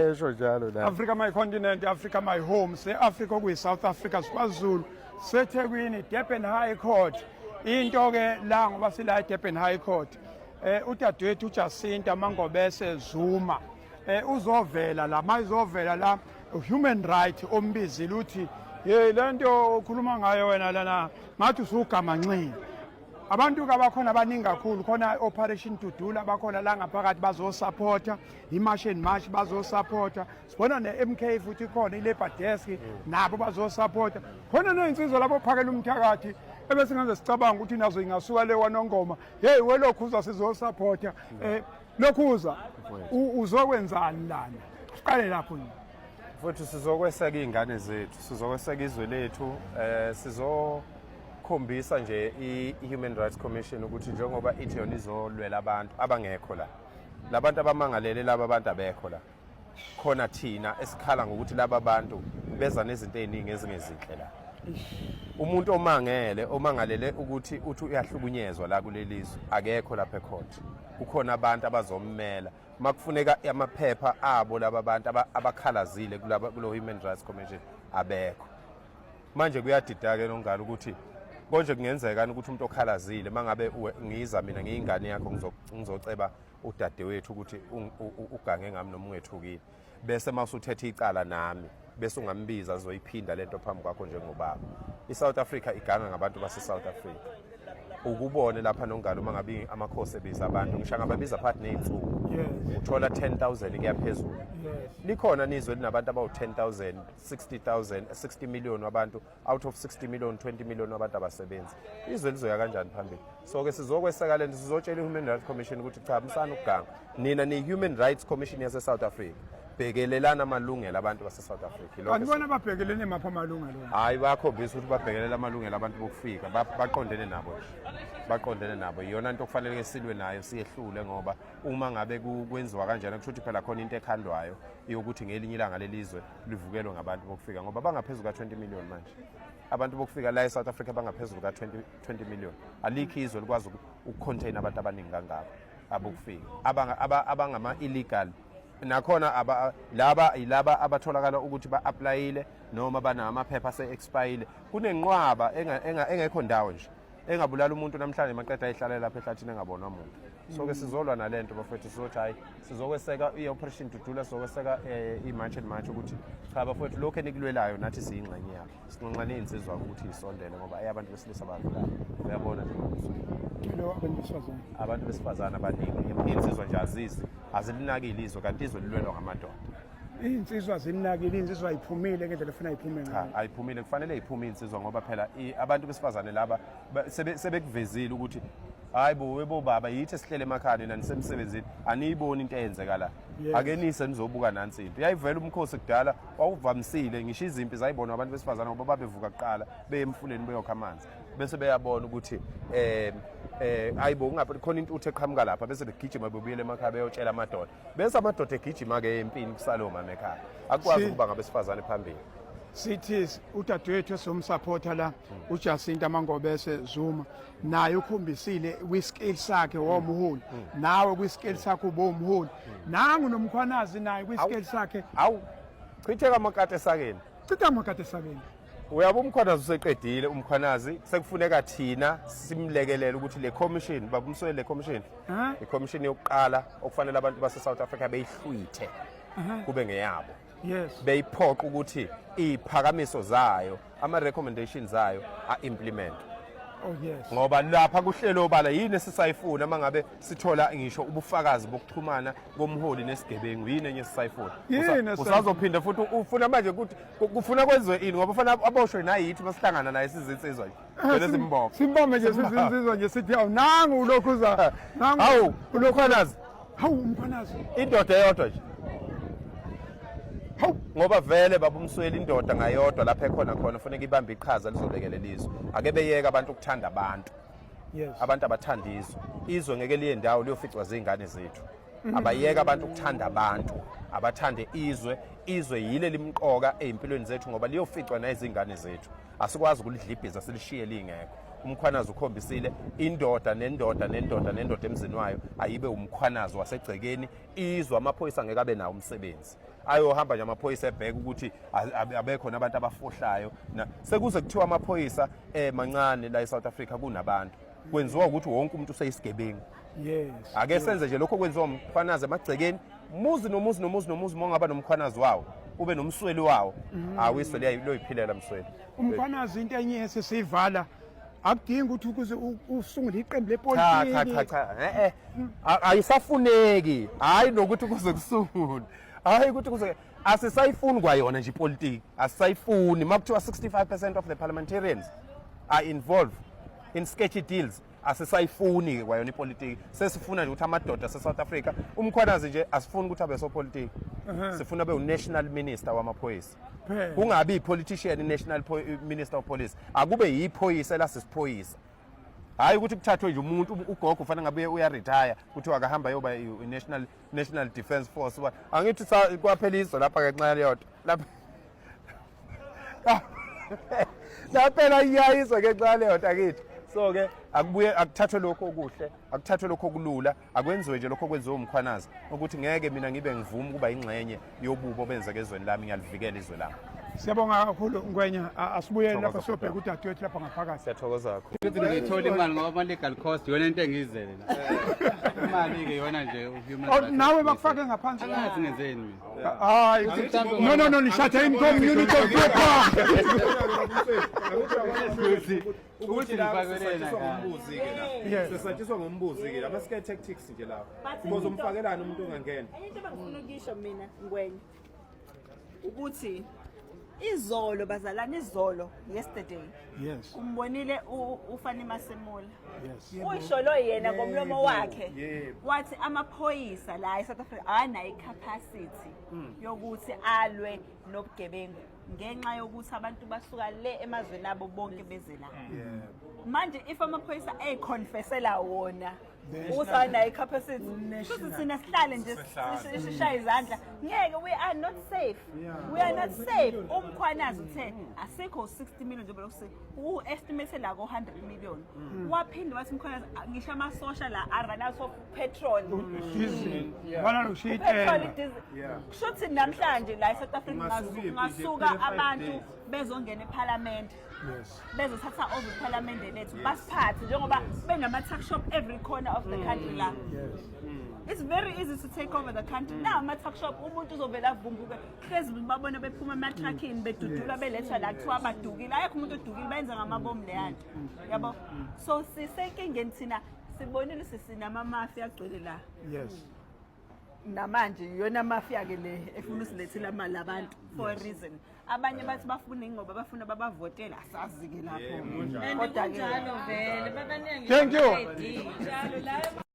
Esho njalo la. Africa my continent, Africa my home. Se Africa okuyi South Africa siKwaZulu, seThekwini, Durban High Court. Into ke la ngoba sila eDurban High Court. Udadewethu uJacinta Mangobese Zuma uzovela la, mayizovela la human right ombizile uthi hey lento okhuluma ngayo wena lana ngathi usugamanxile. Abantu kabakhona abaningi kakhulu khona Operation Dudula bakhona la ngaphakathi bazosupporta iMarch and March bazosupporta sibona ne-MK futhi khona i-Labor Desk nabo bazosupporta khona nezinsizwa lapho phakela umthakathi ebese ngaze sicabanga ukuthi nazo ingasuka le wanongoma hey welokhuza sizosupporta lokhuza uzokwenzani lana siqale lapho nje. Futhi sizokweseka iy'ngane zethu, sizokweseka izwe lethu, sizokhombisa nje i-Human Rights Commission ukuthi njengoba ithi yona izolwela abantu abangekho la. Labantu abamangalele laba abantu abekho la. Khona thina esikhala ngokuthi laba bantu beza nezinto ey'ningi ezingezinhle la. Umuntu omangele omangalele ukuthi uthi uyahlukunyezwa la kuleli zwe akekho lapha ecourt. Kukhona abantu abazommela. Makufuneka amaphepha abo laba bantu abakhalazile kulaba kulo Human Rights Commission abekho. Manje kuyadida-ke nongalo ukuthi konje kungenzeka ukuthi umuntu okhalazile mangabe ngiza mina ngiyingane yakho ngizoceba udadewethu ukuthi ugange ngami noma ungethukile, bese mawusuthetha icala nami bese ungambiza azoyiphinda lento phambi kwakho njengobaba. I-South Africa iganga ngabantu base-South Africa. Ukubone lapha nongalo uma ngabe amakhosi ebiza abantu, ngisho angababiza phakathi ney'nsuku uthola 10,000 kuya phezulu. Likhona nizwe linabantu abawu-10,000, 60,000, 60 million wabantu, out of 60 million, 20 million wabantu abasebenzi. Izwe lizoya kanjani phambili? So-ke sizokweseka lento, sizotshela i-Human Rights Commission ukuthi cha, msana ukuganga. Nina ni-Human Rights Commission yase-South Africa. Bhekelelana amalungelo abantu base-South Africa. Kanti bona babhekelene maphi amalungelo? Hayi, bayakhombisa ukuthi babhekelela amalungelo abantu bokufika, baqondene nabo nje. Baqondene nabo. Iyona nto okufanele ke silwe nayo siyehlule, ngoba uma ngabe kwenziwa kanjena kusho ukuthi phela khona into ekhandwayo yokuthi ngelinye ilanga lelizwe livukelwe ngabantu bokufika, ngoba bangaphezulu ka-20 million manje. Abantu bokufika la e-South Africa bangaphezulu ka-20 million. Alikho izwe likwazi ukucontain abantu abaningi kangako abokufika abangama-illegal. Nakhona laba yilaba abatholakala ukuthi ba-applyile noma banamaphepha ase-expire. Kunenqwaba engekho ndawo nje engabulala umuntu namhlanje maqeda ayihlalela lapha ehlathini engabonwa muntu. So-ke sizolwa nalento bafethu, sizothi hhayi sizokweseka i-Operation Dudula, sizokweseka i-March and March ukuthi cha bafethu lokhu enikulwelayo nathi siyingxenye yakho. Sinxenxa ney'nsizwa ukuthi y'sondele ngoba abantu besilisa badlulayo. Uyabona nje lo abantu besifazane. Abantu besifazane abaningi, iy'nsizwa nje azizi, azilinakile izwe, kanti izwe lilwelwa ngamadoda. Iy'nsizwa zilinakile, iy'nsizwa ayiphumile ngendlela efuna iphume ngayo. Cha, ayiphumile, kufanele iphume iy'nsizwa ngoba phela abantu besifazane laba sebekuvezile ukuthi hayi bo webo baba yithi esihlele emakhaya nina nisemsebenzini aniyiboni into eyenzeka la. Ake nise nizobuka nansi into. Yayivela umkhosi kudala wawuvamisile ngisho izimpi zayibonwa abantu besifazane ngoba babevuka kuqala beye emfuleni beyokha amanzi bese beyabona ukuthi ayibo kungaphi khona intuthu eqhamuka lapha, bese begijima bebuyele emakhaya beyotshela amadoda, bese amadoda egijima ke empini kusale omama ekhaya. Akwazi ukuba ngabesifazane phambili. Sithi udadewethu esomsupporta la uJacinta Mangobese Zuma naye ukhombisile kwi-scale sakhe womholi, nawe kwi-scale sakho ubomholi, nangu noMkhwanazi naye kwi-scale sakhe. Awu, chitheka amakati esakeni. Chitha amakati esakeni. Uyabo uMkhwanazi useqedile, uMkhwanazi sekufuneka thina simlekelele ukuthi le commission, baba uMsweli, le commission i-commission yokuqala okufanele abantu base South Africa beyihlwithe kube ngeyabo. Beyiphoqa ukuthi iziphakamiso zayo, ama recommendations zayo a-implement. Oh yes. Ngoba lapha kuhlelo obala yini esisayifuna mangabe sithola ngisho ubufakazi bokuxhumana komholi nesigebengu, yini enye esisayifuna? Usazophinda futhi ufuna manje ukuthi kufuna kwenziwe ini, ngoba ufuna aboshwe nayithi masihlangana naye sizinsizwa nje. Vele simbophe. Simbophe nje sizinsizwa nje sithi awu nangu ulokhuza. Nangu. Hawu uLokhwanazi. Hawu uMkhwanazi. Indoda eyodwa nje. Hawu ngoba vele baba uMsweli indoda ngayodwa lapha ekhona khona kufanele ibambe iqhaza lizolekelela izwe. Ake beyeke abantu ukuthanda abantu. Abantu abathanda izwe. Izwe ngeke liye ndawo liyoficwa zingane zethu. Abayeke abantu ukuthanda abantu, abathande izwe. Izwe yile limqoka ezimpilweni zethu ngoba liyoficwa nezingane zethu. Asikwazi ukulidlibhiza silishiye lingekho. UMkhwanazi ukhombisile indoda nendoda nendoda nendoda emzini wayo ayibe uMkhwanazi wasegcekeni izwe amaphoyisa ngeke abe nawo umsebenzi. Ayohamba nje amaphoyisa ebheka ukuthi abekhona abantu abafohlayo. Sekuze kuthiwa amaphoyisa mancane la eSouth Africa kunabantu. Kwenziwa ukuthi wonke umuntu useyisigebengu. Yes. Ake senze nje lokho kwenziwa uMkhwanazi emagcekeni, muzi nomuzi nomuzi nomuzi, mongaba nomkhwanazi wawo ube nomsweli wawo. Awu, izwe liyoyiphilela msweli. Umkhwanazi into enye esisivala akudingi ukuthi ukuze usungule iqembu lepolitiki. Cha cha cha, ayisafuneki. Hayi nokuthi kuze kusungule. Hayi ukuthi kuze asisayifuni kwayona nje ipolitiki. Asisayifuni. Makuthiwa 65% of the parliamentarians are involved in sketchy deals. Asisayifuni ke kwayona ipolitiki. Sesifuna nje ukuthi amadoda ase-South Africa, uMkhwanazi nje asifuni ukuthi abe sopolitiki. Sifuna abe u-national minister wamaphoyisa. Kungabi i-politician i-national minister of police. Akube yiphoyisa elasisiphoyisa. Hayi ukuthi kuthathwe nje umuntu ugogo ufanele ngabe uya-retire kuthiwa akahamba ayoba i-national National Defence Force. Angithi kwaphela izwe lapha ngenxa yaleyo nto. Lapha laphela iyayizwe ngenxa yaleyo nto akithi. So ke akubuye akuthathwe lokho okuhle, akuthathwe lokho okulula, akwenziwe nje lokho okwenziwe uMkhwanazi ukuthi ngeke mina ngibe ngivuma ukuba ingxenye yobubo obenzeka ezweni lami, ngiyalivikela izwe lami. Siyabonga kakhulu Ngwenya, asibuyele lapha siyobheka udadewethu lapha ngaphakathi. Siyathokoza kakhulu. Ukuthi ngiyithola imali ngoba ama-legal cost iyona into engiyizele la. Imali-ke iyona nje human Oh, rights. Nawe bakufake ngaphansi. Angazi ngenzeni mina. Hayi, no no no, nishade in community of proper. Ukuthi la sisatshiswa ngombuzi-ke la. Sisatshiswa ngombuzi-ke la. Ama-scare tactics nje lawo. Because umfakelani umuntu ongangena. Enye into ebengifuna ukuyisho mina Ngwenya ukuthi izolo bazalwane, izolo, yesterday, umbonile uFani Masemola, uyisholo yena ngomlomo wakhe, wathi amaphoyisa la eSouth Africa awanayo i-capacity yokuthi alwe nobugebengu ngenxa yokuthi abantu basuka le emazweni abo bonke beze la. Manje if amaphoyisa eyiconfessela wona ukuthi awanayo i-capacity, futhi thina sihlale nje sishaye izandla, ngeke. We are not safe, we are not safe. UMkhwanazi uthe asikho 60 million njengoba lokhu u-estimate la ko-100 million. Waphinde wathi uMkhwanazi ngisho amasosha la a-run out of petrol. Diesel. Bana lokushiya Petrol, itende. diesel. Kusho ukuthi namhlanje la e-South Africa Ungasuka kungasuka nje, kuphele 5 abantu days. bezongena ephalamende, bezothatha over iphalamende lethu, basiphathe njengoba benama-tuck shop every corner of the country la. It's very easy to take over the country now. Ama-tuck shop, umuntu uzovela avumbuke hlezi babona bephuma emathrakhini bedudulwa belethwa la, kuthiwa badukile. Ayekho umuntu odukile, bayenza ngamabomu leya nto, yabo. So sisenkingeni thina, sibonile sisinamamafi agcwele la. Namanje iyona mafia-ke le efuna usilethela amali abantu for a reason. Abanye bathi bafuna ingoba bafuna babavotela, asazi-ke lapho. And Kodwa-ke kunjalo vele, babaningi. Thank you. Kunjalo la.